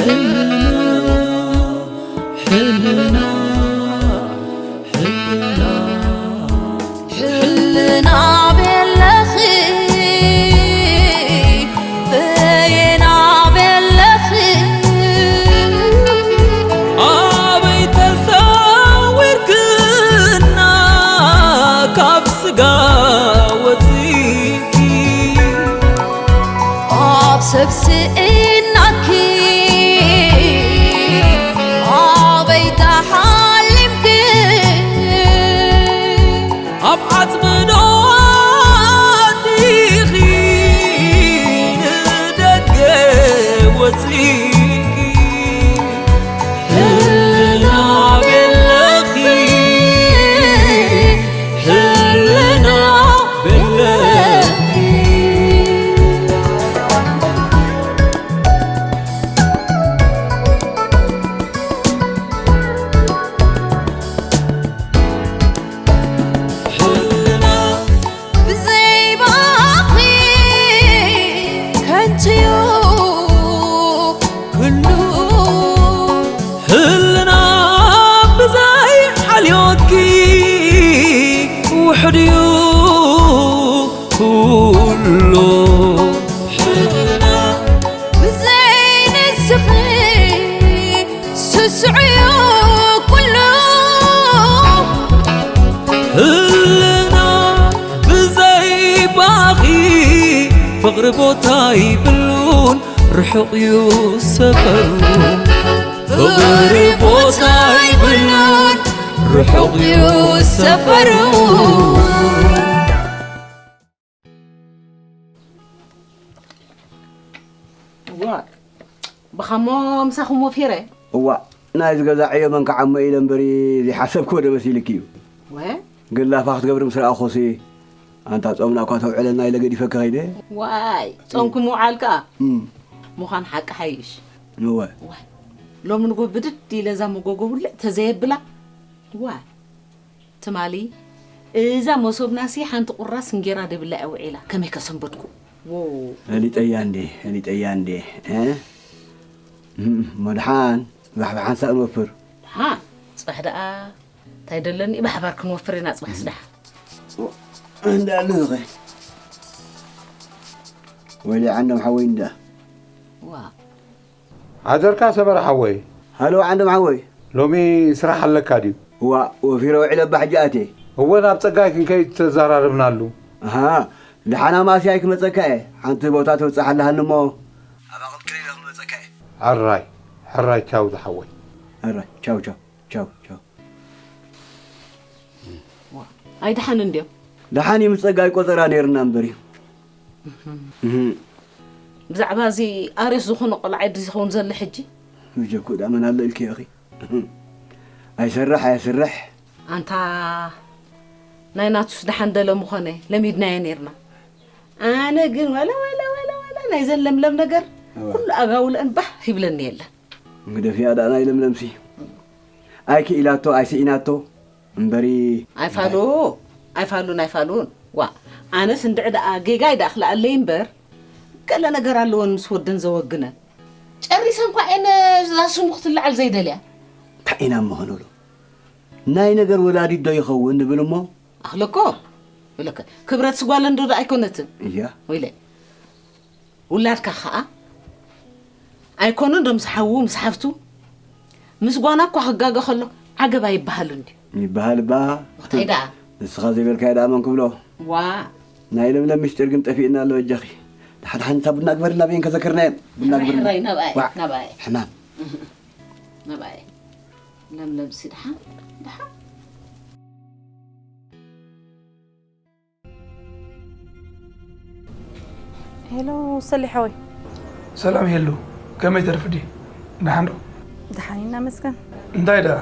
ሕልና፣ ሕልና፣ ሕልና፣ ሕልና ቤለኺ፣ በየና ቤለኺ፣ ኣበይ ተሰዊርክና ካብ ስጋ ወፂእኪ፣ ኣብ ሰብ ስኢናኪ፣ ኣበይ ተሓሊምኪ፣ ኣብ ዓፅሚ ዶ ኣቲኺ ንደገ ወፂእኪ፣ ሕልና ቤለኺ፣ ሕልና ቤለኺ። ሕልና ብዘይ ባኺ ከንቱ'ዩ ኩሉ። ሕልና ብዘይ ሓልዮትኪ ውሑድ'ዩ ኩሉ። ሕልና ብዘይ ንስኺ ስሱዕ'ዩ ኩሉ። ህልና ብዘይ ባኺ ፍቕሪ ቦታ ይብሉን ርሑቕ እዩ ሰፈሩ። ፍቕሪ ቦታ ይብሉን ርሑቕ እዩ ሰፈሩ። እዋ፣ ብኻሞ ምሳኹም ወፊረ? እዋ፣ ናይዚ ገዛ ዕዮ መን ክዓሞ ኢለ እምበሪ ዘይሓሰብክዎ ዶ መሲልኪ እዩ? ወ? ግን ላፋ ክትገብሪ ምስ ረኣኹሲ፣ ኣንታ ጾምና እኳ ተውዕለና ኢለ ገዲፈኪ ከይደ። ዋይ፣ ጾምኪ ምውዓል ከኣ እም። ምዃን ሓቂ ሓይሽ። እወ። ዋይ፣ ሎሚ ንጎ ብድድ ኢለ እዛ መጎጎ ውልዕ ተዘየብላ። ዋይ። ትማሊ እዛ መሶብናሲ ሓንቲ ቁራስ እንጌራ ደብላ እያ ውዒላ። ከመይ ከሰንበድኩ? ዎ። ፈሊጠያ እንዴ፣ ፈሊጠያ እንዴ፣ እ? እም፣ መድሓን፣ ጽባሕ ብሓንሳእ ንወፍር። ደሓን፣ ጽባሕ ደኣ እንታይ ደለኒ? ብሓባር ክንወፍር ኢና ጽባሕ ስዳሕ። እንዳ ኣለኸ? ወይለይ ዓንዶም ሓወይ እንዳ። ዋ። ሓደርካ ሰመረ ሓወይ። ሃሎ ዓንዶም ሓወይ። ሎሚ ስራሕ ኣለካ ድዩ? እዋ፣ ወፊረ ውዒለ እባ ሕጂ ኣትየ። እወ፣ ናብ ጸጋይ ክንከይድ ተዘራረብናሉ። ኣሃ፣ ደሓን ኣማስያ ኣይክመጸካ እየ። ሓንቲ ቦታ ትብጻሕ ኣለሃኒ እሞ፣ ኣብኣ ቅልቅል ኢለ ክመጸካ እየ። ሕራይ፣ ሕራይ፣ ቻው ዝሓወይ። ሕራይ፣ ቻው፣ ቻው፣ ቻው፣ ቻው። ዋ፣ ኣይደሓን እንድዮም። ደሓን እዩ፣ ምስ ጸጋይ ቆጸራ ነይርና እምበር እዩ። እህ። ብዛዕባ እዚ ኣሬስ ዝኾነ ቆልዓ ድዩ ዝኸውን ዘሎ ሕጂ? ብጀኩ ደኣ መን ኣሎ ኢልኪ ኢኺ? ኣይሰርሕ ኣየስርሕ። ኣንታ ናይ ናቱስ ደሓን ደለ ምኾነ ለሚድናዮ ነይርና። ኣነ ግን ወለ፣ ወለ፣ ወለ፣ ወለ ናይዘን ለምለም ነገር እዋ። ኩሉ ኣጋውለአን ባህ ይብለኒ የለን። እንግደፍያ ደኣ ናይ ለምለምሲ። ኣይክኢላቶ፣ ኣይስኢናቶ። እምበሪ ኣይፋሉ፣ ኣይፋሉን፣ ኣይፋሉን። ዋ፣ ኣነስ እንድዒ ደኣ ጌጋይ ደኣ ክልኣለይ እምበር፣ ገለ ነገር ኣለወን ምስ ወደን ዘወግነን። ጨሪሰን እኳ እየን እዛ ስሙ ክትልዓል ዘይደልያ። እንታይ ኢና እሞ ክንብሎ? ናይ ነገር ወላዲት ዶ ይኸውን ንብል እሞ? ኣኽለኮ፣ ይብለከ፣ ክብረትስ ጓል እንዶ ዶ ኣይኮነትን? እያ። ወይለ። ውላድካ ኸኣ ኣይኮነን ዶ ምስ ሓዉ፣ ምስ ሓፍቱ፣ ምስ ጓና እኳ ክጋገ ከሎ ዓገብ ኣይበሃልን ድዩ? ይበሃል እባ። እንታይ ደኣ? ንስኻ ዘይበልካዮ ደኣ መን ክብሎ? ዋ። ናይ ለምለም ምስጢር ግን ጠፊእና ኣሎ በጃኺ። ደሓን ደሓን እታ ቡና ግበርልና በይን ከዘክርናየን። ቡና ግበርልና። ሕራይ ናብኣየ፣ ዋዕ። ናብኣየ። ሕማም። ናብኣየ። ለምለምሲ ደሓን፣ ደሓን። ሄሎ ሰሌ ሓወይ። ሰላም ሄሉ፣ ከመይ ተርፍዲ? ደሓን ዶ? ደሓን ኢና መስገን። እንታይ ደኣ?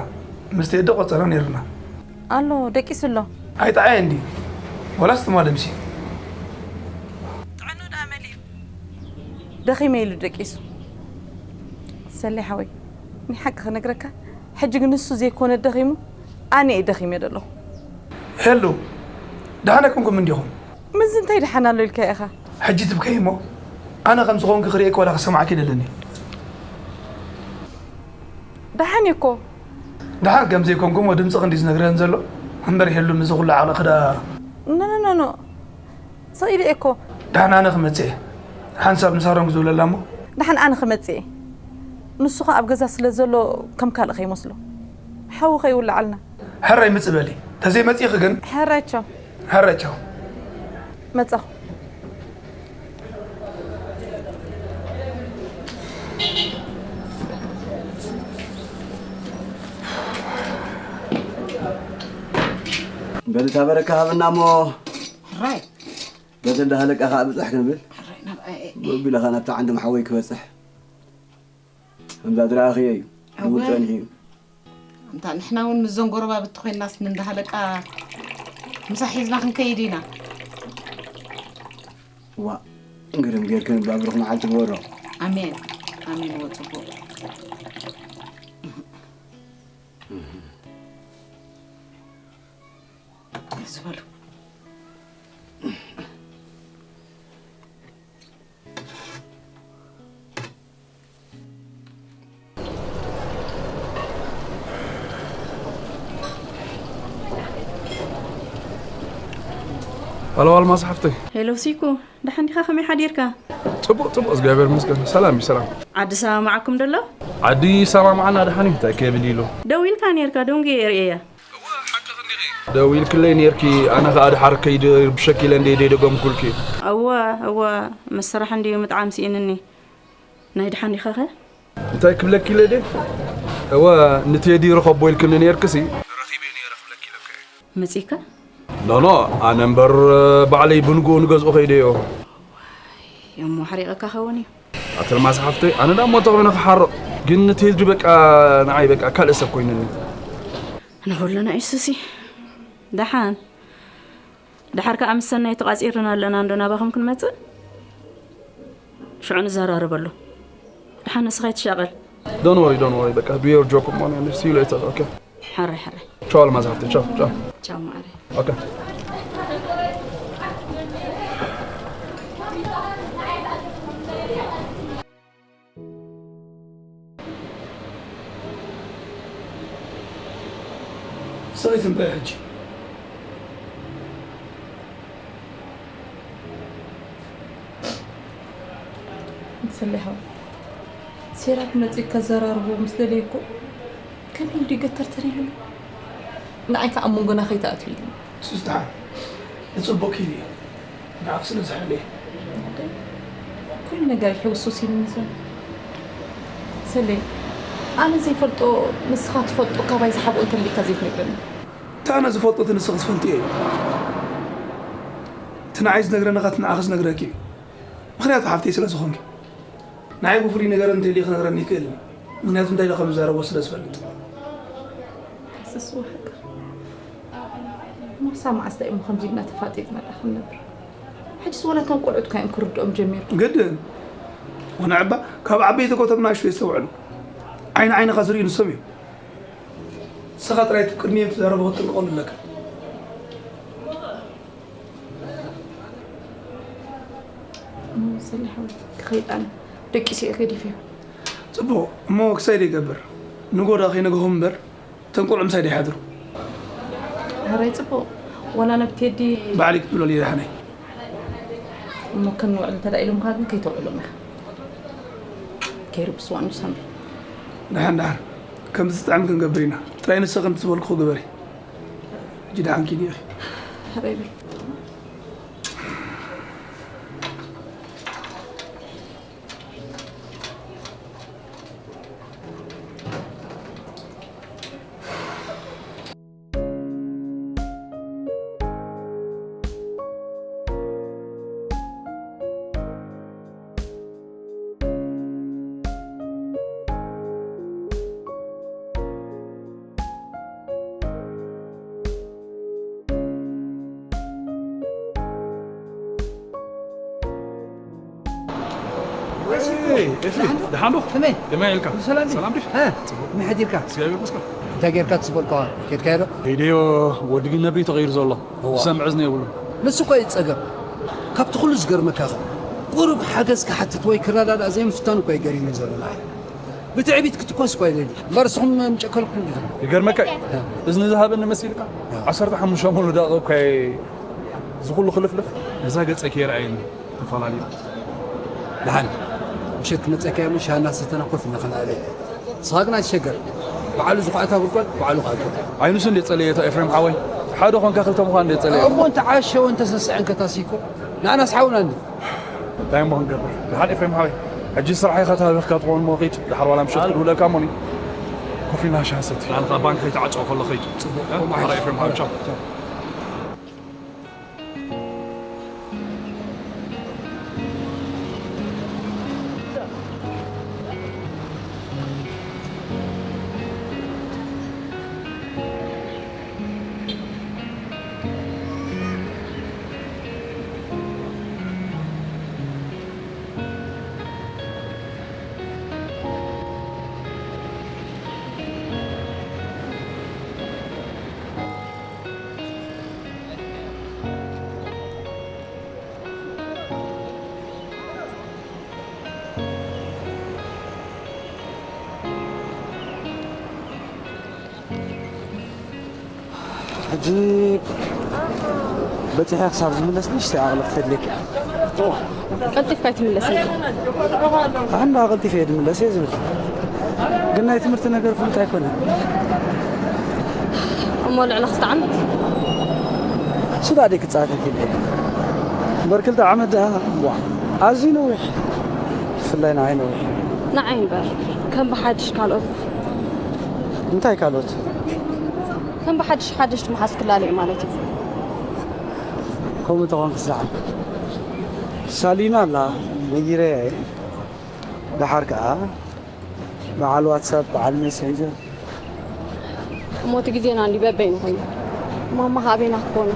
ምስቲ ኣደ ቆጸራ ነይርና። ኣሎ፣ ደቂሱ ኣሎ። ኣይጠዓየ እንዲ? ወላስ ትማሊ ምሲ? ጥዕኑ ደኣ መሊኡ። ደኺመ ኢሉ ደቂሱ። ሰሌ ሓወይ፣ ናይ ሓቂ ክነግረካ፣ ሕጂ ግን ንሱ ዘይኮነ ደኺሙ፣ ኣነ እየ ደኺመ ዘለኹ። ሄሉ፣ ደሓን ኣይኮንኩም እንዲኹም? ምዚ እንታይ ደሓን ኣሎ ኢልካ ኢኻ? ሕጂ ትብከይ እሞ፣ ኣነ ከም ዝኾንኪ ክርእየኪ ዋላ ክሰምዓኪ ደለኒ። ደሓን እየ እኮ። ደሓን ከም ዘይኮንኩም ድምፅኺ እንዲ ዝነግረን ዘሎ እምበር፣ ሄሉ፣ ምስዚ ኩሉ ዓቕልኺ ደኣ። ኖ ኖ ኖ ኖ፣ ስቕ ኢለ እየ እኮ። ደሓን ኣነ ክመፅእ እየ። ሓንሳብ ንሳሮን ክዝብለላ እሞ። ደሓን ኣነ ክመፅእ እየ። ንሱ ኸ ኣብ ገዛ ስለ ዘሎ ከም ካልእ ከይመስሎ። ሓዊ ከይውልዓልና። ሕራይ ምፅእ በሊ። ተዘይመፂእኺ ግን። ሕራይ ቻው። ሕራይ ቻው። መጻኹ። በሊ እታ በረካ ሃበና እሞ ሕራይ በቲ እንዳሃለቃ ከዓ ብፅሕ ክንብል ሕራይ ናብኣየ ብኡ ቢለ ከዓ ናብታ ዓንዲ መሓወይ ክበፅሕ። ከምዛ ዝረኣኽዮ እዩ። እወ። ድውል ፀኒሑ እዩ። እንታ ንሕና እውን ምስዞን ጎረባብቲ ኮይናስ ንንዳሃለቃ ምሳ ሒዝና ክንከይድ ኢና። ዋ፣ ግርም ጌርክን እባ ብሩኽ መዓልቲ ግበሮ። ኣሜን ኣሜን። ወ ፅቡቅ ዝበሉ ሃሎ ኣልማዝ ሓፍተይ። ሄሎ ሲኩ፣ ደሓን ዲኻ? ከመይ ሓዲርካ? ጽቡቕ ጽቡቕ፣ እግዚኣብሔር ይመስገን። ሰላም እዩ ሰላም። ዓዲ ሰማማዓኩም ደሎ? ዓዲ ሰማማዓና ደሓን እዩ፣ እንታይ ከብል ኢሉ። ደው ኢልካ ነርካ፣ ደንጉየ ርእየያ። ደው ኢልክለይ ነርኪ፣ ኣነ ከኣ ድሓር ከይድ ብሸኪለ እንደ ደይ ደገምኩልኪ። እወ እወ፣ ምስ ስራሕ እንድዩ ምጥዓም ስኢንኒ። ናይ ደሓን ዲኻኸ? እንታይ ክብለኪ ኢለ ድየ? እወ ንቴዲ ርኸቦ ኢልክኒ ነርክሲ። ረኺበ ነይረ ክብለኪ ኢለካ እየ። መጺእካ? ኖኖ፣ ኣነ እምበር ባዕለይ ብንግኡ ንገዝኡ ከይደዮ። እሞ ሓሪቐካ ኸውን እዩ። ኣተልማዝ ሓፍተይ፣ ኣነ ዳ እሞ ተኾይነ ክሓርቕ። ግን ንቴዲ በቃ ንዓይ በቃ ካልእ ሰብ ኮይኑኒ። ንኹልና ኢየሱሲ። ደሓን። ደሓር ከኣ ምስ ሰናይ ተቓጺርና ኣለና እንዶ ናባኹም ክንመጽእ? ሽዑ ንዘራረበሉ። ደሓን ንስኻ ኣይትሻቐል። Don't worry, don't worry. በቃ do your job, man, and see you later, okay? ሕራይ ሕራይ። ቻው ኣልማዝ ሓፍተይ፣ ቻው፣ ቻው። ቻው ማዕረ። Okay. ሰበይቲ እንታይ ሕጂ? ሰሊሓ፣ ሴራክ መጺእ ከዘራርቦ ምስ ደለየ እኮ ከመይ ኢሉ ገተርተር ኢሉኒ? ንዓይ ከኣ ኣብ መንጎና ከይትኣትው ኢሉኒ። ንሱስ ደሓን ንጽቡቕ ኪዱ እዩ። ንዓኺ ስለ ዝሓለየ። ኩሉ ነገር ይሕውሱስ ኢሉኒ ዘሎ። ሰሌ፣ ኣነ ዘይፈልጦ ንስኻ ትፈልጦ ካባይ ዝሓብኦ እንተሊካ ዘይትነግረኒ። እታ ኣነ ዝፈልጦ እቲ ንስኺ ትፈልጥዮ እዩ። እቲ ንዓይ ዝነግረኒ ኸኣ እቲ ንዓኺ ዝነግረኪ እዩ። ምኽንያቱ ሓፍተይ ስለ ዝኾንኪ። ንዓይ ብፍሉይ ነገር እንተልዩ ክነግረኒ ይክእል እዩ። ምኽንያቱ እንታይ ኢለ ከም ዝዛረቦ ስለ ዝፈልጥ። ስስዋ ሓቂ። ማሳ መዓስ እንታይ እሞ ከምዚ ኢልና ተፋጢጥና ደኣ ክንነብር? ሕጂስ ወላ እቶም ቆልዑት እኳ እዮም ክርድኦም ጀሚሩ። ግድን። ወንዕባ ካብ ዓበይቲ ኮተብ ናእሽቱ የስተውዕሉ። ዓይኒ ዓይንኻ ዝርእዩ ንሶም እዮም። ንስኻ ጥራይ እቲ ቅድሚኦም ትዛረቦ ክትጥንቀቐሉ ኣለካ። እሞ ሰሊሕ ሓወይ፣ ክኸይድ ኣነ። ደቂሰ እየ ገዲፈዮ። ጽቡቕ። እሞ ክሳይ ደይገብር። ንጎ ደኣ ከይነግሆም እምበር፣ እቶም ቆልዑ ምሳይ ደይሓድሩ። ሕራይ ጽቡቕ። ዋላ ናብ ቴዲ ባዕለይ ክትብሎ እየ ደሓነይ። እሞ ክንውዕል እንተ ደኣ ኢሎምካ ግን ከይተውዕሎም ኢኻ። ከይርብስዋ ንሳምሪ። ደሓን ደሓን። ከምዚ ዝጥዕም ክንገብር ኢና። ጥራይ ንስኺ ከምቲ ዝበልኩኺ ግበሪ። ሕጂ ደሓን ኪዲ ኢኺ። ሕራይ በል። ኤፍሬም፣ ደሓን ዶ? ከመይ? ከመይ ኢልካ? ሰላም ድዩ? ሰላም ድዩ? እ፣ ከመይ ሓዲርካ? እግዚኣብሔር ይመስገን። እንታይ ጌርካ እቲ ዝበልካዋ? ኬድካዮ ዶ? ከይደዮ፣ ወዲ ግን ነብሪ ተቐይሩ ዘሎ። እዋ። ዝሰምዕ እዝኒ የብሉን። ንሱ እኮ እዩ ጸገም። ካብቲ ኩሉ ዝገርመካ ኸ፣ ቁሩብ ሓገዝ ክሓትት ወይ ክረዳዳእ ዘይምፍታኑ እኮ እዩ ገሪሙኒ ዘሎ ንዓይ። ብትዕቢት ክትኮስ እኮ ኣይደሊ እምበር ንስኹም ምጨከልኩም ዲኹም። ይገርመካ እዩ። እዝኒ ዝሃበኒ መሲልካ? ዓሰርተ ሓሙሽተ ሙሉእ ደቂቕ እኮ እየ እዚ ኩሉ ክልፍልፍ። ነዛ ገጸይ ከየርኣየኒ ተፈላለዩ። ደሓን ምሸት ክመጸካ እየ፣ ሻሂ እናሰተና ኮፍ ኢልና ክንኣለ። ንስኻ ግን ኣይትሸገር። ባዕሉ ዝኹዕታ ጉድጓድ ባዕሉ ክኣቱ። ኣይኑስ እንደ ጸለየ እታ ኤፍሬም ሓወይ። ሓደ ኾንካ ክልተ ምዃን እንደ ጸለየ። እሞ እንተ ዓሸወ እንተ ሰስዐን ከታሲ እኮ ንኣናስ ሓውና እንዲ። እንታይ እሞ ክንገብር? ደሓን ኤፍሬም ሓወይ። ሕጂ ስራሕ ኢኻ ተሃቢኽካ ትኸውን እሞ ኺድ። ደሓር ዋላ ምሸት ክድውለካ እሞኒ። ኮፍ ኢልና ሻሂ ሰቲ። ንዓኻ ባንክ ከይትዓጽዎ ከሎ ኺድ። ጽቡቕ። እ? ደሓር ኤፍሬም ሓወይ። ቻው። ሕጂ በጺሐ ክሳብ ዝምለስ ንእሽተይ ዓቕሊ ክተድልየኪ። ቀልጢፍካ ኣይትምለስን። ኣነ ቀልጢፈ እየ ዝምለስ እየ ዝብል። ግን ናይ ትምህርቲ ነገር ፍሉጥ ኣይኮነን። እሞ ልዕሊ ክልተ ዓመት? እሱ ዳኣ ደይ ክጻተት ይብል። እምበር ክልተ ዓመት ደኣ፣ ዋ፣ ኣዝዩ ነዊሕ። ብፍላይ ንዓይ ነዊሕ። ንዓይ እምበር፣ ከም ብሓድሽ ካልኦት። እንታይ ካልኦት? ከም ብሓድሽ ሓደሽቲ መሓዝ ክላለዩ ማለት እዩ። ከምኡ ተኾንክስ ደሓን። ሳሊና ኣላ፣ ነጊረያ እየ። ደሓር ከኣ በዓል ዋትሳፕ፣ በዓል ሜሴንጀር። እሞ እቲ ግዜና እንዲ በበይኑ ኮይኑ። ማማ ኣበይና ክኾኑ?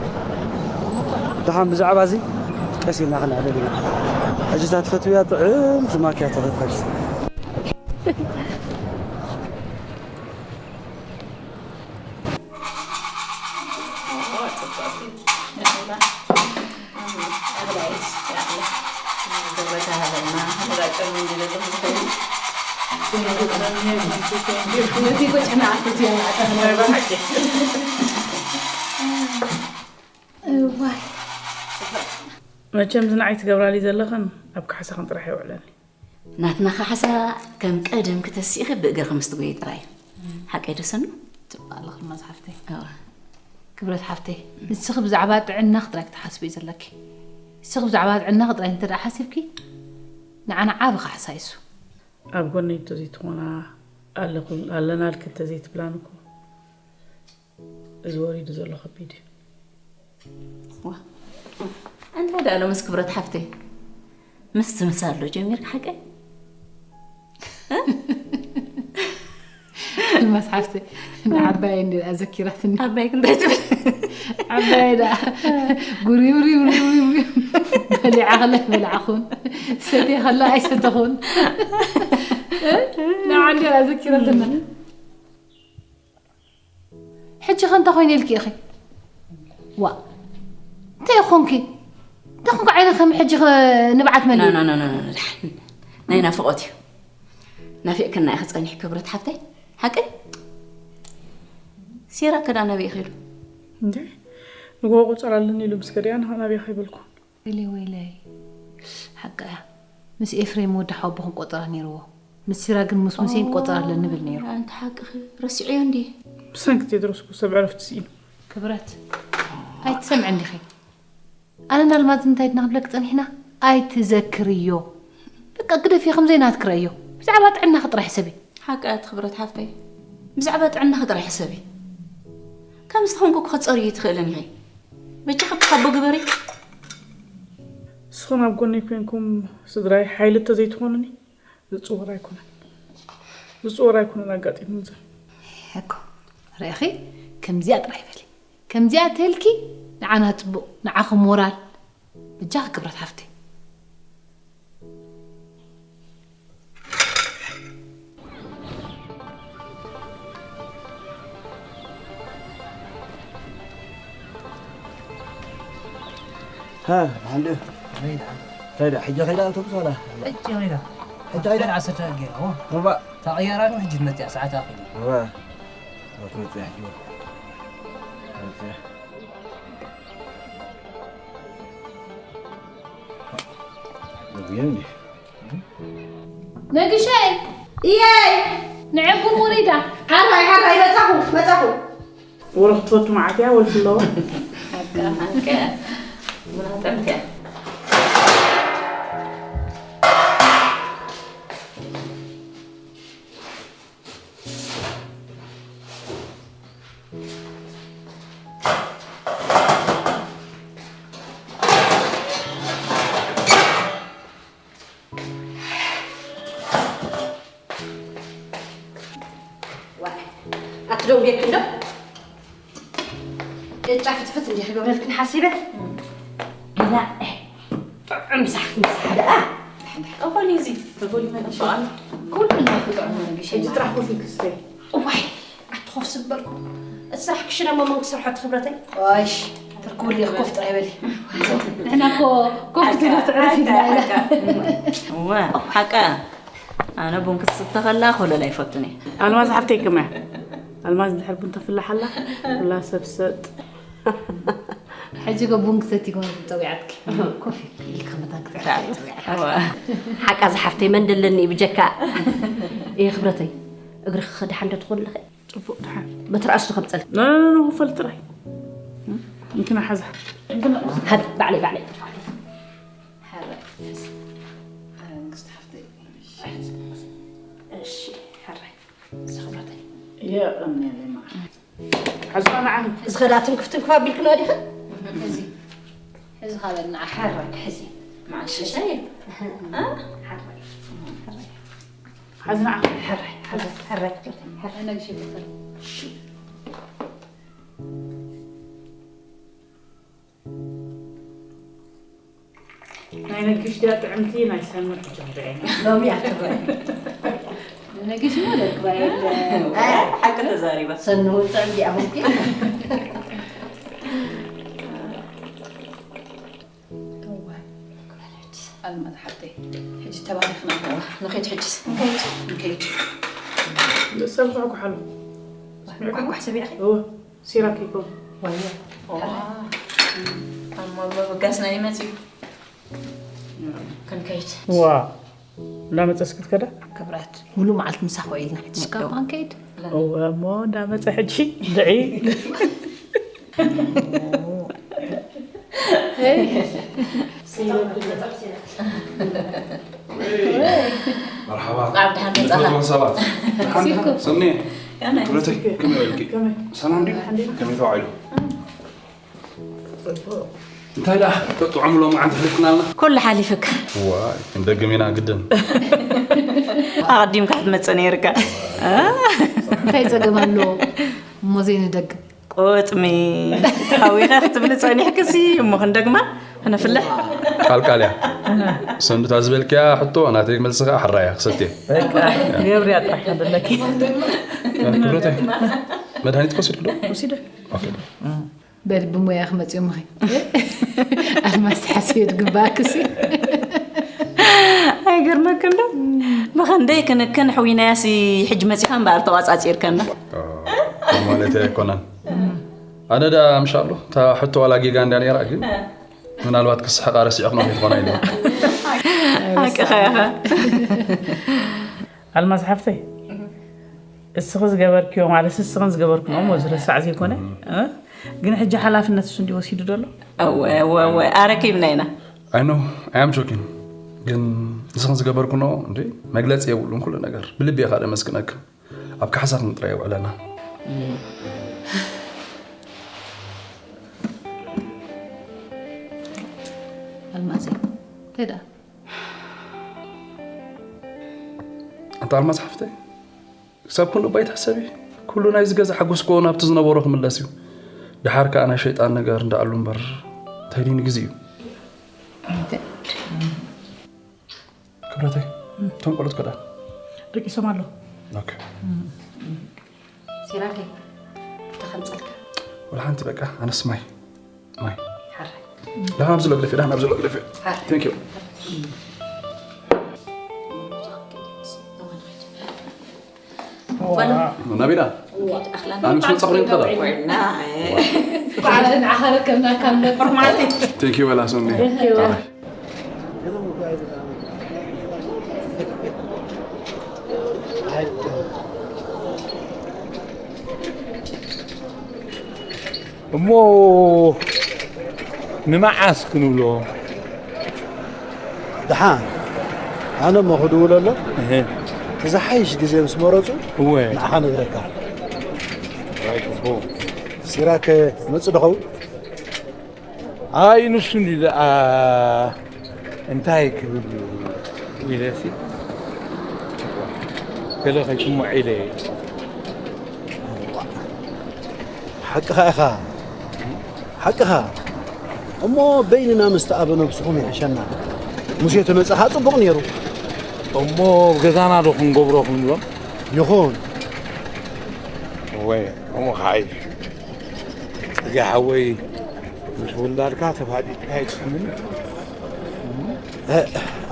ደሓን ብዛዕባ እዚ ቀስ ኢልና ክንዕለል ኢና። ሕጂ እታ ትፈትውያ ጥዕምቲ ማኪያቶ ክትፈትሽ። እዋይ። መቸም እዚ ንዓይ ትገብራሊ ዘለኽን ኣብ ካሕሳኽን ጥራሕ የውዕለኒ። ናትና ካሕሳ ከም ቀደምኪ ተሲእኺ ብእግርኺ ምስ ትጎዪ ጥራይ እዩ። ሓቀይ ዶ ሰኑ? ጽቡቕ ኣለኺ እማ ዝሓፍተይ። እወ። ክብረት ሓፍተይ፣ ንስኺ ብዛዕባ ጥዕናኺ ጥራይ ክትሓስቢ እዩ ዘለኪ። ንስኺ ብዛዕባ ጥዕናኺ ጥራይ እንተ ደኣ ሓሲብኪ፣ ንዓና ዓቢ ካሕሳ እዩ እሱ። ኣብ ጎነይ እንተዘይትኾና፣ ኣለኹ-፣ ኣለናልኪ እንተዘይትብላኒ እኮ፣ እዚ ወሪዱ ዘሎ ከቢድ እዩ። ዋ፣ እንታይ ደኣ ሎምስ ክብረት ሓፍተይ? ምስ ትምሳል ዶ ጀሚርካ ሓቀይ? ኣልማዝ ሓፍተይ፣ ንዓባየይ እንድያ ኣዘኪራትኒ። ዓባይክ እንታይ ትብል? ዓባየይ ደኣ ጉሪው ሪው ሪው ሪው ሪው። በሊዓ ከላ ኣይበላዕኹን፣ ሰትየ ከላ ኣይሰተኹን። ንዓ እንድያ ኣዘኪራትና። ሕጂ ኸ እንታይ ኮይነ ኢልኪ ኢኺ? ዋ፣ እንታይ ኾንኪ? እንታይ ኾንኪ? ዓይነ ከም ሕጂ ኸ ንብዓት መሊኡ? ኖ፣ ኖ፣ ኖ፣ ኖ፣ ኖ፣ ደሓን። ናይ ናፍቖት እዩ። ናፊቕክና ኢኺ ጸኒሕኪ ክብረት ሓፍተይ። ሓቂ? ሲራክ ከ ደኣ ናበይ ከይዱ? እንዴ? ንግሆ ቁጸር ኣለኒ ኢሉ ምስ ከደያ ንኻ ናበይ ከይበልኩ? ወይለይ፣ ወይለይ። ሓቃ እያ። ምስ ኤፍሬም ወዲ ሓወቦኹም ቆጸራ ነይርዎ። ምስ ሲራክ ግን ምስ ሙሴን ቆጸራ ኣለኒ ይብል ነይሩ። ኣንቲ ሓቅኺ፣ ረሲዐዮ እንድየ። ብሰንኪ ቴድሮስ እኮ ሰብ ዕረፍቲ ስኢኑ። ክብረት፣ ኣይትሰምዕን ዲኺ? ኣነን ኣልማዝን እንታይ ድና ክንብለኪ ጸኒሕና? ኣይትዘክርዮ። በቃ ግደፍዮ፣ ከም ዘይናትኪ ረእዮ። ብዛዕባ ጥዕናኺ ጥራይ ሕሰቢ። ሓቃ እያ እቲ ክብረት ሓፍተይ። ብዛዕባ ጥዕናኺ ጥራይ ሕሰቢ። ከምዚ ተኾንኩ ክትጸርዩ ኣይትኽእልን ኢኺ። በጃኺ ብሓቦ ግበሪ። ንስኹም ኣብ ጎነይ ኮይንኩም ስድራይ ሓይሊ እንተዘይትኾኑኒ ዝጽወር ኣይኮነን። ዝጽወር ኣይኮነን ኣጋጢሙኒ ዘሎ። እኮ ርኢኺ፣ ከምዚኣ ጥራይ በሊ። ከምዚኣ ተልኪ ንዓና ጽቡቕ፣ ንዓኺ ሞራል። በጃኺ ክብረት ሓፍተይ። ሃ፣ ደሓን ድዩ? እንታይ ደኣ፣ ሕጂ ከይዳ ኣውቶቡስ ዋላ? ሕጂ ከይዳ። እንታይ ደኣ ዓሰርተ ገይራ፣ ኦ? ሩባ። ታቕየራ ነው ሕጂ መጽያ ሰዓት ኣኺሉ። ሩባ። ወትመጽያ ሕጂ። መጽያ። ነግሸይ! እየይ! ንዕቡን ውሪዳ። ሓራይ፣ ሓራይ፣ መጻኹ፣ መጻኹ። ወረ ክትፈቱ መዓት እያ፣ ወልፊ ኣለዋ። ኣካ፣ ኣካ። ቡና ጥዕምቲ እያ። ኣትደንጉየኪ እንዶ? ጫፍትፍት እንዲኺ ክገብረልክን ሓሲበ። ገና ጥዑም ሳሕ ክንሳሕ ደኣ። እኾን እዩ እዚ። ተጎሊመ በዓል ኩሉ ነገር ክጥዕም ነው። ሕጂ ጥራሕ ኮፊ ክስተይ። እዋይ፣ ኣቲ ኮፍ ዝበልኩ። እቲ ስራሕ ክሽነ እሞ መን ክሰርሖ እቲ ክብረተይ? ዋይሽ፣ ተርክብሉ ኢኺ፣ ኮፍ ጥራይ በሊ። ንሕና እኮ ኮፍ ክትብሉ ትዕርፍ ኢልና ኢና። እወ፣ ሓቃ። ኣነ ቡን ክትስተ ከላ ኮለል ኣይፈቱን እየ። ኣልማዝ ሓፍተይ ከመያ? ኣልማዝ እንድሕር ቡን ተፍልሕ ኣላ፣ ኩላ ሰብ ሰጥ። ሕጂ ገ ቡን ክሰቲ ኮነ ጸዊዓትኪ። ኮፊ ኢልካ መታን ክትዕርፍ ጸዊዓትኪ። እወ። ሓቃ ዝሓፍተይ መን ደለኒ ብጀካ። እየ ክብረተይ። እግርኺ ክደሓን ዶ ትኾን ኣለኺ? ጽቡቕ ደሓን። በትርኣስ ዶ ከምጸል? ኖ፣ ኖ፣ ኖ፣ ክፈል ጥራይ። እንትና ሓዛ። እንትና ሃብ፣ ባዕለይ፣ ባዕለይ። ሓራይ። ኣረ፣ መንግስቲ ሓፍተይ። እሺ፣ ሓራይ። ዝኽብረተይ። የቐንየለይ መዓት። ሓዝኻ ንዓኺ። ዝኸዳ ትንክፍ ትንክፍ ኣቢልክን ወዲኽን? ሕዚ፣ ሕዚ ካበል ንዓ። ሓራይ፣ ሕዚ። መዓት ሸሻይ። እ? ሓራይ። ሓራይ። ሓዚ ንዓ። ሓራይ፣ ሓራይ፣ ሓራይ፣ ሓራይ። ነግሽ ይበል። ናይ ነግሽ ድያ ጥዕምቲ፣ ናይ ሰኑ ሕጂ ንርኣየና። ሎሚ እያ ትርአ። ነግሽ እሞ ደርግባ የለ። ኣይ፣ ሓቂ ተዛሪባ። ሰኑ እውን ጥዕምቲ እያ መምኪን። እዋ፣ ኣልማዝ ሓብተይ፣ ሕጂ ተባሪኽና። እዋ፣ ንኸይድ ሕጅስ። ንኸይድ። ንኸይድ። ንሰብ ኳሕኳሕ ኣሎ። ኳሕኳሕ ሰሚዕኺ? እወ፣ ሲራክ ይኮን። ወዮ። እዋ። ኣሞ በጋስና ይመጽዩ። ክንከይድ። ዋ፣ እንዳመጸስ ክትከዳ? ክብረት፣ ሙሉ መዓልቲ ምሳኽ ውዒልና፣ ሕጂ እስካብ ክንከይድ። እወ፣ እሞ እንዳመጸ ሕጂ ድዒ። መርሓባ። ኣብ ደሓን መጻኻ። ንፈትዎም ሰባት። ደሓን፣ ደሓን። ሰኒ፣ ከመይ? ክብረተይ፣ ከመይ ውዒልኪ? ከመይ? ሰላም ድዩ? ከመይ ተዋዒሉ? እንታይ ደኣ፣ ተጥዕሙ ሎማዓንቲ ሕሊፍክናልና? ኩሉ ሓሊፍካ። ዋይ፣ ክንደግም ኢና ግድን። ኣቐዲምካ ክትመጽእ ነይርካ። እንታይ ጸገም ኣለዎ? እሞ ዘይንደግም። ቁጥሚ። ተሃዊኸ ክትብሊ ጸኒሕክሲ፣ እሞ ክንደግማ፣ ክነፍልሕ። ቃል ቃል እያ። ሰንዱታ ዝበልክያ ሕቶ፣ ናተይ መልሲ ኸኣ ሕራይ እያ፣ ክሰትየ። በቃ፣ ገብርያ ጥራሕ ከደለኪ። ክብረተይ፣ መድሃኒት ከሲድኪ ዶ? ወሲደ። ኦኬ። በል ብሞያ ክመጽኡ ምኺ። ኣልማዝ ሓስዮ ድግባእክሲ። ኣይገርመክን ዶ? ብኸንደይ ክንክን ሕዊናያሲ ሕጂ መጺኻ እምበኣር ተቋጻጺርካና። ማለት ኣይኮነን። ኣነ ደኣ ምሻሎ፣ እታ ሕቶ ዋላ ጌጋ እንድያ ነይራ፣ ግን ምናልባት ክስሕቓ ረሲዐ ክኖ ከይትኾና ኢለ። ሓቅኻ ኢኻ። ኣልማዝ ሓፍተይ፣ እስኺ ዝገበርክዮ ማለት እስኽን ዝገበርክንኦም ዝርሳዕ ዘይኮነ፣ እ? ግን ሕጂ ሓላፍነት እሱ እንዲ ወሲዱ ዘሎ? እወ፣ እወ፣ እወ፣ ኣረኪብና ኢና። I know, I am joking። ግን ንስኽን ዝገበርክንኦ እንዴ መግለጺ የብሉን ኩሉ ነገር። ብልቢ እየ ካልእ መስግነክን። ኣብ ካሕሳኽን ጥራይ የውዕለና። ኣልማዘይ፣ እንታይ ደኣ? ኣንታ ኣልማዝ ሓፍተይ፣ ክሳብ ክንኡ እባ ኣይትሕሰቢ። ኩሉ ናይዚ ገዛ ሓጎስ እኮ ናብቲ ዝነበሮ ክምለስ እዩ። ደሓር ከኣ ናይ ሸይጣን ነገር እንዳኣሉ እምበር፣ እንታይ ድዩ ንግዜኡ? ክብረተይ፣ እቶም ቆልዑት ከ ደኣ? ደቂሶም ኣለዉ። ኦኬ። ሲራከይ፣ እንታይ ከምጸልካ? ወላ ሓንቲ በቃ፣ ኣነስ ማይ፣ ማይ። ሓራይ። ደሓን ኣብዚ ለግደፊ፣ ደሓን ኣብዚ ለግደፊ። ሓራይ። Thank you። ናቢላ ኣነ ምስ መጻኹ ሪም ከዳ በዓል ንዓኻ ረከብናካ እምበር። ቴንክ ዩ በላ ሶኒ እሞ ንመዓስ ክንብሎ ደሓን ኣነ እሞ ክድውለሎም እቲ ዝሓይሽ ግዜ ምስ መረፁ እወ ንዓኻ ነግረካ ሲራክ መፅእ ዶ ኸውን ኣይ ንሱ እንዲ ደኣ እንታይ ክብል ኢለሲ ገለ ከይስምዖ ኢለ ሓቅኻ ኢኻ ሓቅኻ እሞ በይንና ምስ ተኣበ ነብስኹም ይሕሸና ሙሴ ተመጻኻ ጽቡቕ ነይሩ እሞ ገዛና ዶ ክንገብሮ ክንብሎም ይኹን ወይ እሞ ከዓይ ጽጌ ሓወይ ምስ ውላድካ ተፋጢጥካ ይጥዕምን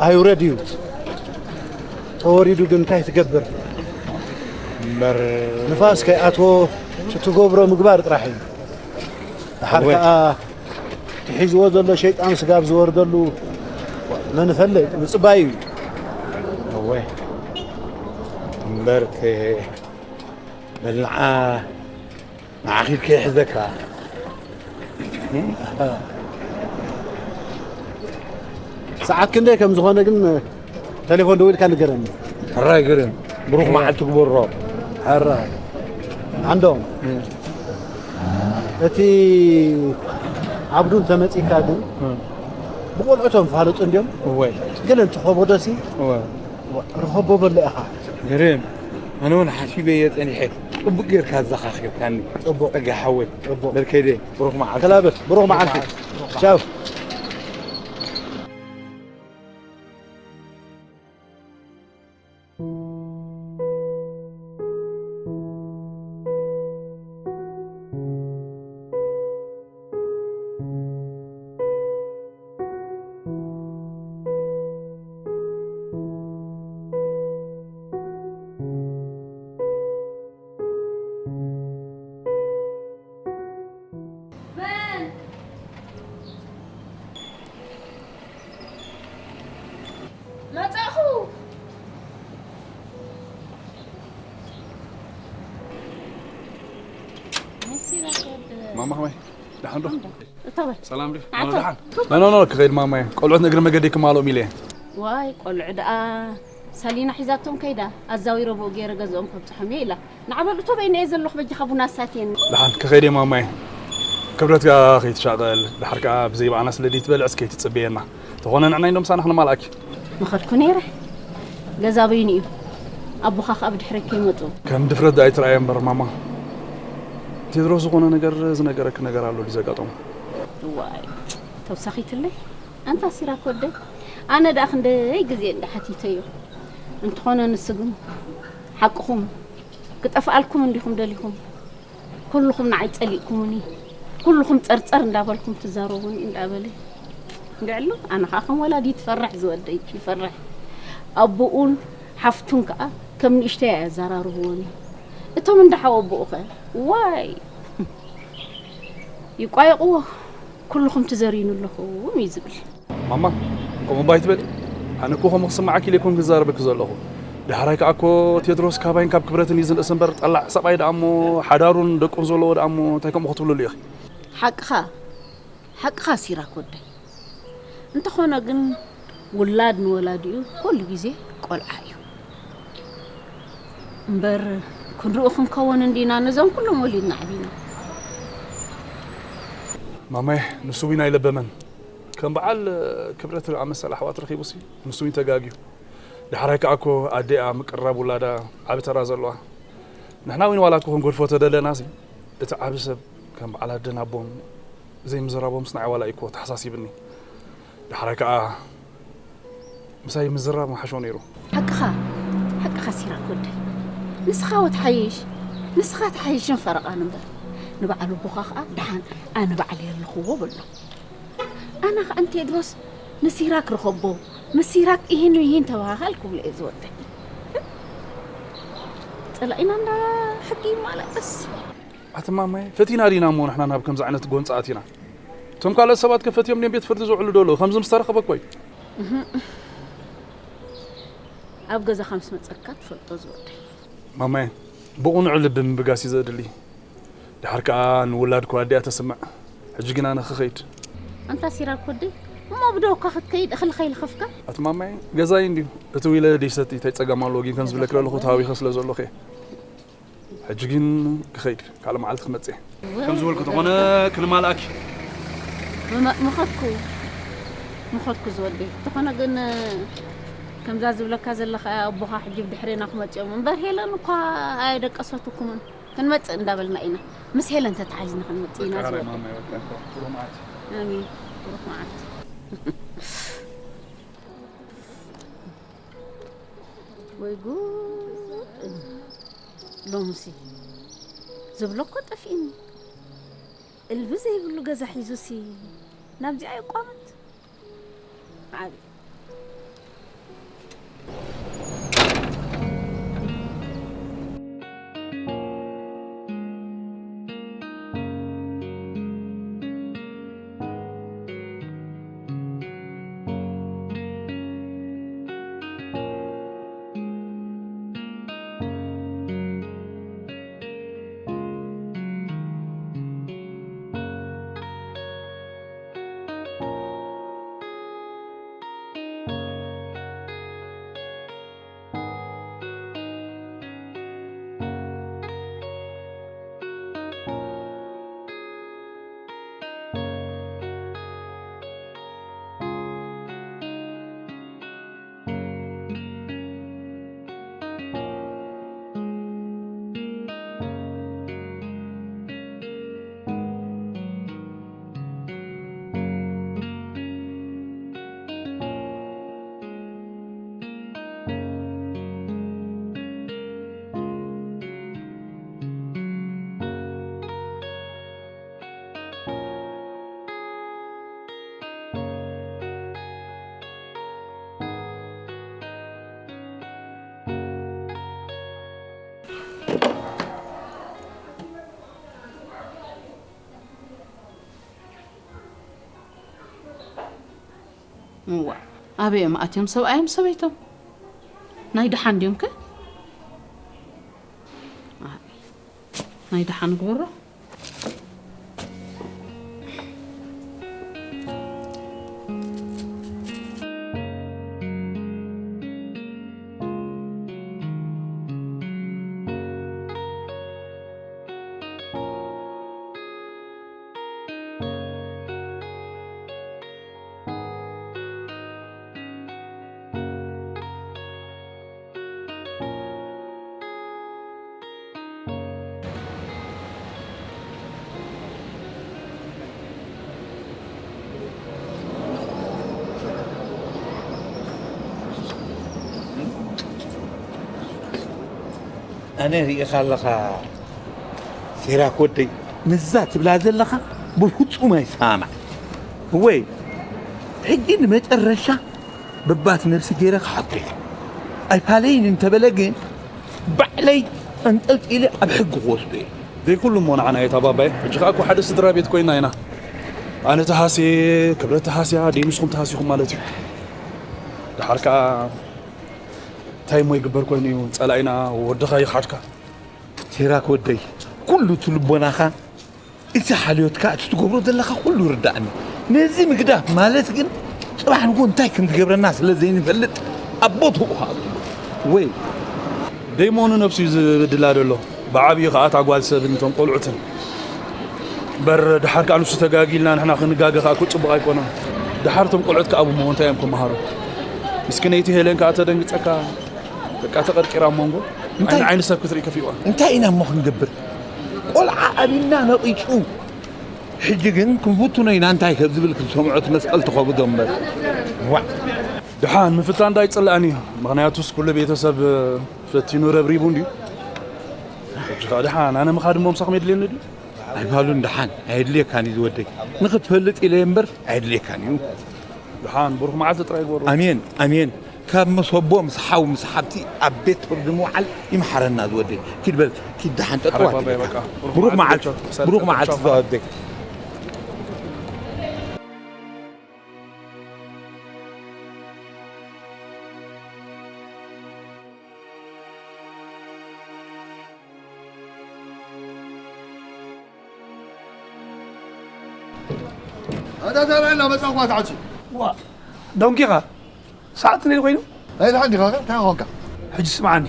ኣይውረድ እዩ ተወሪዱ ግን እንታይ ትገብር እምበር ንፋስ ከይኣትዎ እቲ ትገብሮ ምግባር ጥራሕ እዩ ድሓር እወ። ከዓ ትሒዝዎ ዘሎ ሸይጣን ስጋብ ዝወርደሉ መን ይፈልጥ ምፅባይ እዩ እወ እምበር በልዓ ንዓኺድ ከይሕዘካ ሰዓት ክንደይ ከም ዝኾነ ግን ቴሌፎን ደዊልካ ንገረኒ ሕራይ ግርም ብሩኽ መዓልቲ ግበሮ ሕራይ ዓንዶም እቲ ዓብዱ እንተመፂካ ግን ብቆልዑቶም ፋለጡ እንዲዮም እወይ ግን እንትኸቦ ደሲ እወ ርኸቦ በሎ ኢኻ ግርም ኣነ እውን ሓሲበ እየ ፀኒሐ ፅቡቅ ጌርካ ኣዘኻኺርካኒ ፅቡቅ ፀጋ ሓወይ ፅቡቅ በልከይደ ብሩኽ መዓልቲ ከላበት ብሩኽ መዓልቲ ቻው መጻኹ። ማማ ከመይ ደሓን ዶ እታወል ሰላም ዲ ኣታ- ደሓን ኖ ኖ ኖ ክኸይድ ማማየ ቆልዑት ንእግሪ መገዲ ክማልኦም ኢለ ዋይ ቆልዑ ደኣ ሰሊና ሒዛቶም ከይዳ ኣዛዊረ ብኡ ገይረ ገዝኦም ከብፅሖም እየ ኢላ ንዓበል እቶ በይነ እየ ዘለኹ በጃኻ ቡና ኣሳትየኒ ደሓን ክኸይድ እየ ማማየ ክብረትካ ከይትሻቐል ድሓር ከዓ ብዘይ በዓና ስለ ድይትበልዕስ ከይትፅበየና ተኾነ ንዕና ኢንዶ ምሳና ክንማልኣኪ ምኸድኩ ነይረ ገዛ በይኑ እዩ ኣቦኻ ከዓ ብድሕረይ ከይመፁ ከም ድፍረት ዳ ኣይትረኣየ እምበር ማማ ቴድሮስ ዝኾነ ነገር ዝነገረክ ነገር ኣሎ ድዩ ዘጋጠሙ ዋይ ተውሳኺትለይ ኣንታ ሲራክ ወደይ ኣነ ደኣ ክንደይ ግዜ እንዳ ሓቲተዮ እንተኾነ ንሱ ግን ሓቅኹም ክጠፍኣልኩም እንዲኹም ደሊኹም ኩልኹም ንዓይ ጸሊእኩምኒ ኩልኹም ጸርጸር እንዳበልኩም ትዛረቡኒ እንዳበለ እንድዕሉ ኣነ ከዓ ከም ወላዲት ይፈርሕ ዝወደይ ይፈርሕ ኣቦኡን ሓፍቱን ከዓ ከም ንእሽተይ ኣያዘራርብዎኒ እቶም እንዳሓወ ኣቦኡ ኸ ዋይ ይቋየቕዎ ኩልኹም ትዘርዩኒ ኣለኹም እዩ ዝብል ማማ ከምኡ ባይ ትበል ኣነ እኮ ከምኡ ክስማዓኪ ኢለ ይኮን ክዛረበኪ ዘለኹ ዳሕራይ ከዓ እኮ ቴድሮስ ካባይን ካብ ክብረትን እዩ ዝንእስ እምበር ጠላዕ ሰብኣይ ደኣ እሞ ሓዳሩን ደቁን ዘለዎ ደኣ እሞ እንታይ ከምኡ ክትብልሉ ኢኺ ሓቅኻ ሓቅኻ ሲራክ ወደይ እንተኾነ ግን ውላድ ንወላዲኡ ኩሉ ግዜ ቆልዓ እዩ እምበር ክንድኡ ክንከውን እንዲና ነዞም ኩሎም ወሊድና ዓቢና ማማይ ንሱ ዊን ኣይለበመን ከም በዓል ክብረት ዝኣመሰለ ኣሕዋት ረኺቡሲ ንሱ ዊን ተጋግዩ ዳሕራይ ከዓ እኮ ኣዴኣ ምቅርራብ ውላዳ ዓቢ ተራ ዘለዋ ንሕና ዊን ዋላ እኮ ክንጎድፎ ተደለናሲ እቲ ዓቢ ሰብ ከም በዓል ኣደን ኣቦን ዘይምዝራቦምስ ንዓይ ዋላ እዩ እኮ ተሓሳሲብኒ ዳሕራይ ከዓ ምሳይ ምዝራብ ምሓሾ ነይሩ ሓቅኻ ሓቅኻ ሲራክ ወደይ ንስኻ ወትሓይሽ ንስኻ ተሓይሽን ፈረቓን እምበር ንበዓል ኣቦኻ ኸዓ ደሓን ኣነ ባዕለይ ኣለኽዎ በሎ ኣነ ኸዓ ንቴድሮስ ንሲራክ ርኸቦ ምስ ሲራክ ኢሂን ምሂን ተበሃሃል ክብሎ እየ ዝወደይ ጸላኢና እንዳ ሕጊ ይማለስ። ኣቲ ማማየ፣ ፈቲና ዲና እሞ ንሕና ናብ ከምዚ ዓይነት ጎንፂ ኣቲና? እቶም ካልኦት ሰባት ከ ፈትዮም ድዮም ቤት ፍርዲ ዝውዕሉ ዶ ኣለዉ? ከምዚ ምስ ተረኸበ እኮ እዩ። እህ። ኣብ ገዛኻ ምስ መጸካ ትፈልጦ ዝወደይ። ማማየ፣ ብቕኑዕ ልቢ ምብጋስ እዩ ዘድሊ። ድሓር ከኣ ንውላድኩ ኣዲኣ ተስምዕ። ሕጂ ግን ኣነ ክኸይድ። ኣንታ ሲራክ ወደይ፣ እሞ ብደውካ ክትከይድ እኽሊ ከይልኸፍካ? ኣቲ ማማየ፣ ገዛይ እንድዩ። እቲ ዊለ ደይሰቲ እንታይ ጸገም ኣለዎ? ግን ከም ዝብለኪ ዘለኹ ተሃዊኸ ስለ ዘለኹ እየ። ሕጂ ግን ክኸይድ፣ ካልእ መዓልቲ ክመጽእ እየ። ከም ዝበልኩ ተኾነ ክንማልኣኪ። ምመ-፣ ምኸድኩ፣ ምኸድኩ ዝወደይ። ተኾነ ግን ከምዛ ዝብለካ ዘለኻ ኣቦኻ ሕጂ ብድሕሬና ክመጽኦም። እምበር ሄለን እኳ ኣየደቀሰትኩምን። ክንመጽእ እንዳበልና ኢና። ምስ ሄለን ተታሒዝና ክንመጽእ ኢና በቃ ዝወደይ። ማማይ፣ በቃ ብሩኽ መዓልቲ። ኣሜን። ብሩኽ መዓልቲ። ወይ ጉድ! ሎምሲ ዝብሎ እኮ ጠፊእኒ። እልቢ ዘይብሉ ገዛ ሒዙሲ ናብዚኣ ይቋመት። ዓቢ። እዋ፣ ኣበይ እዮም ኣትዮም ሰብኣዮም ሰበይቶም? ናይ ደሓን ድዮም ከ? ኣይ፣ ናይ ደሓን ግበሮ። ኣነ ሪኢኻ ኣለኻ ሲራክ ወደይ፣ ምስዛ ትብላ ዘለኻ ብፍጹም ኣይሰማማዕ። እወይ፣ ሕጂ ንመጨረሻ በባት ነብሲ ገይረ ክሓቶ እየ። ኣይፋለይን እንተበለ ግን ባዕለይ ኣንጠልጢለ ኣብ ሕጊ ክወስዶ እየ። ዘይኩሉ እሞ ንዓና እዩ ኣባባየ። ሕጂ ከኣ እኮ ሓደ ስድራ ቤት ኮይና ኢና። ኣነ ተሃስየ፣ ክብረት ተሃስያ፣ ደይ ንስኹም ተሃሲኹም ማለት እዩ። ደሓር ከኣ እንታይ እሞ ይግበር ኮይኑ እዩ? ጸላኢና ወድኻ ይኽሓድካ። ሲራክ ወደይ፣ ኩሉ እቲ ልቦናኻ፣ እቲ ሓልዮትካ፣ እቲ ትገብሮ ዘለኻ ኩሉ ይርዳእኒ። ነዚ ምግዳፍ ማለት ግን ጽባሕ ንግሆ እንታይ ከም ዝገብረና ስለ ዘይንፈልጥ ኣብ ቦትኡ ክኣቱ። ወይ ደይሞኑ ነብሱ እዩ ዝብድላ ዘሎ። ብዓብዩ ከኣ እታ ጓል ሰብን እቶም ቆልዑትን። እምበር ድሓር ከኣ ንሱ ተጋጊልና ንሕና ክንጋገ ከኣ እኮ ጽቡቕ ኣይኮነን። ድሓር እቶም ቆልዑት ከኣ ብሞ እንታይ እዮም ክመሃሩ? ምስኪነይቲ ሄለን ከኣ ተደንግጸካ። በቃ ተቐርቂራ ኣብ መንጎ እንታይ? ዓይኒ ዓይኒ ሰብ ክትርኢ ከፊእዋ። እንታይ ኢና እሞ ክንገብር? ቆልዓ ኣቢና ነቒጹ። ሕጂ ግን ክንፍትኖ ኢና እንታይ ከብ ዝብል ክትሰምዖ እቲ መስቀል ትኸብዶ እምበር። ዋዕ። ደሓን ምፍታን ዶ ኣይጽላእን እዩ። ምኽንያቱስ ኩሉ ቤተሰብ ፈቲኑ ረብሪቡ እንድዩ። ሕጂ ኸኣ ደሓን ኣነ ምኻድ እሞ ምሳኹም የድልየኒ ድዩ? ኣይባሉን ደሓን ኣየድልየካን እዩ ዝወደይ። ንኽትፈልጥ ኢለ እምበር ኣየድልየካን እዩ። ደሓን ብሩኽ መዓልቲ ጥራይ ግበሩ። ኣሜን፣ ኣሜን። ካብ መሰቦ ምስ ሓው ምስ ሓብቲ ኣብ ቤት ፍርዲ ምውዓል ይምሓረና ዝወደይ። ኪድ በል ኪድ ደሓን ጠጠው ኣትበል። ብሩኽ መዓልቲ። ብሩኽ መዓልቲ ዝወደይ። ኣታ ተባዕና መጻኹ ኣትዓጹ። ዋ፣ ዶንኪኻ ሰዓት ነይ ኮይኑ? ኣይ፣ ደሓን ዲኻ? እንታይ ኾንካ? ሕጂ ስምዓኒ።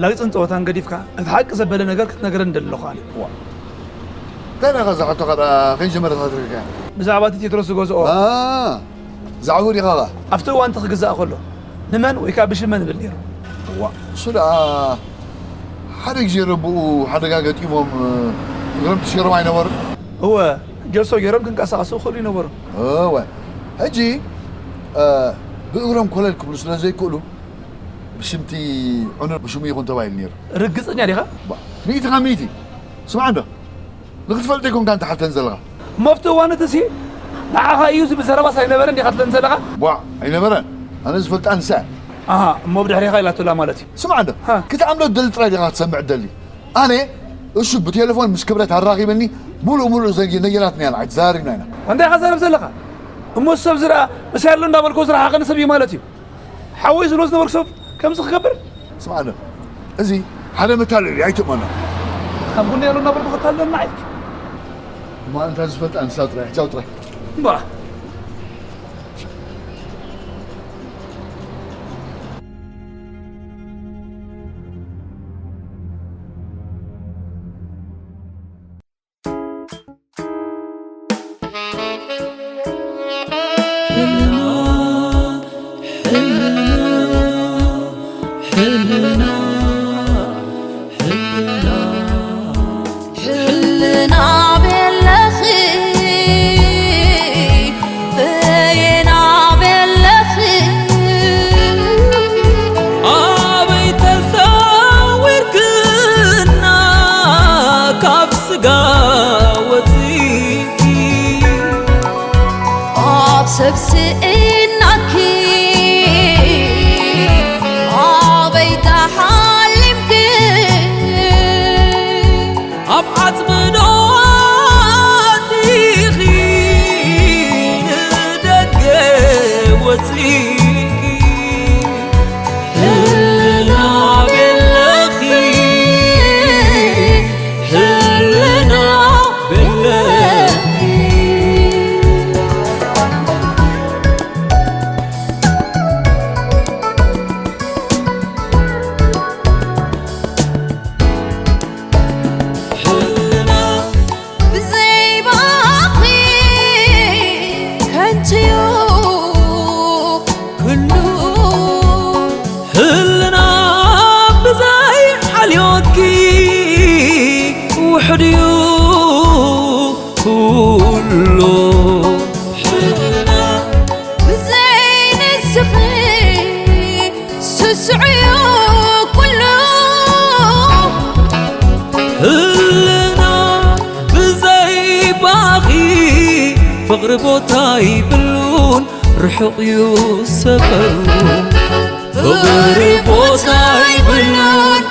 ላግጽን ጸወታን ገዲፍካ፣ እቲ ሓቂ ዘበለ ነገር ክትነግረኒ ደሊ ኣለኹ ኣነ። ዋ። እንታይ ደኣ እዛ ሕቶ ካብ ከይጀመረት ኣትሪርካያ? ብዛዕባ እቲ ቴድሮስ ዝገዝኦ። ኣ፣ ዛዕቡ ዲኻ ኸ? ኣብቲ እዋን እቲ ክግዛእ ከሎ፣ ንመን ወይ ከኣ ብሽም መን ይብል ነይሩ? ዋ፣ እሱ ደኣ ሓደ ግዜ ረቡኡ ሓደጋ ገጢሞም፣ እግሮም ተሸይሮም ኣይነበሩን? እወ፣ ጀሶ ገይሮም ክንቀሳቐሱ ይኽእሉ ይነበሩ። እወ፣ ሕጂ፣ እ፣ ብእግሮም ኮለል ክብሉ ስለ ዘይክእሉ፣ ብሽምቲ ዕኑር ብሽሙ ይኹን ተባሂሉ ነይሩ። ርግጸኛ ዲኻ? ባ፣ ሚእቲ ካብ ሚእቲ። ስማዕ እንዶ፣ ንኽትፈልጦ ኣይኮንካን ትሓተን ዘለኻ። እሞ ኣብቲ እዋን እቲ ሲ ንዓኻ እዩ ዝብል ዘረባስ ኣይነበረን ዲኻ ትብለኒ ዘለኻ? ቧዕ፣ ኣይነበረን። ኣነ ዝፈልጣ ንሳ እያ። ኣሃ፣ እሞ ብድሕሪኻ ኢላትላ ማለት እዩ። ስማዕ እንዶ፣ ሃ። ክትኣምኖ ትደሊ ጥራይ ዲኻ ክትሰምዕ ትደሊ? ኣነ እሱ ብቴሌፎን ምስ ክብረት ኣራኺበኒ፣ ሙሉእ ሙሉእ ዘጊ-፣ ነጊራትና ኢና፣ ኣይተዘራሪብና ኢና። እንታይ ኢኻ ትዛረብ ዘለኻ? እሞ ሰብ ዝረኣ ምሳይ ኣሎ እንዳበልኮ ዝረሓቐኒ ሰብ እዩ ማለት እዩ። ሓወይ ዝብሎ ዝነበርኩ ሰብ ከምዚ ክገብር? ስማዕ ኣሎ። እዚ ሓደ መታለሊ እዩ፣ ኣይትእመኖ። ካብ ጎኒ ኣሎ እናበልኩ ክታለለና ኢልክ? እማ እንታ ዝፈልጣ ንሳ ጥራይ፣ ቻው ጥራይ። እምባ። ሕልና ቤለኺ በየና ቤለኺ ኣበይ ተሰዊርክና ካብ ስጋ ወፂእኪ ኣብ ሰብ ስኢናኪ ኣበይ ተሓሊምኪ ኣብ ዓጽሚ ዶ ኣቲኺ ንደገ ወጺእኪ? ሕልና ቤለኺ፣ ሕልና ቤለኺ። ሕልና ብዘይ ባኺ ከንቱ'ዩ ኩሉ። ሕልና ብዘይ ሓልዮትኪ ውሑድ'ዩ ኩሉ። ሕልና ብዘይ ንስኺ ስሱዕ'ዩ ኩሉ። ህልና ብዘይ ባኺ ፍቕሪ ቦታ ይብሉን ርሑቕ እዩ ሰፈሩ። ፍቕሪ ቦታ ይብሉን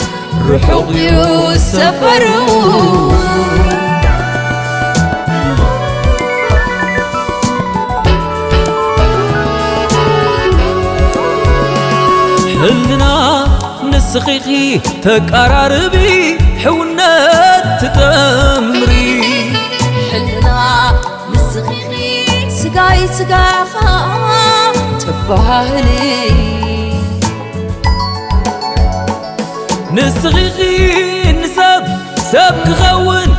ርሑቕ እዩ ሰፈሩ። ሕልና ንስኺ ኢኺ ተቀራርቢ፣ ሕውነት ትጠምሪ። ሕልና ንስኺ ኢኺ ስጋይ ስጋኻ ተባህሊ። ንስኺ ኢኺ ንሰብ ሰብ ክኸውን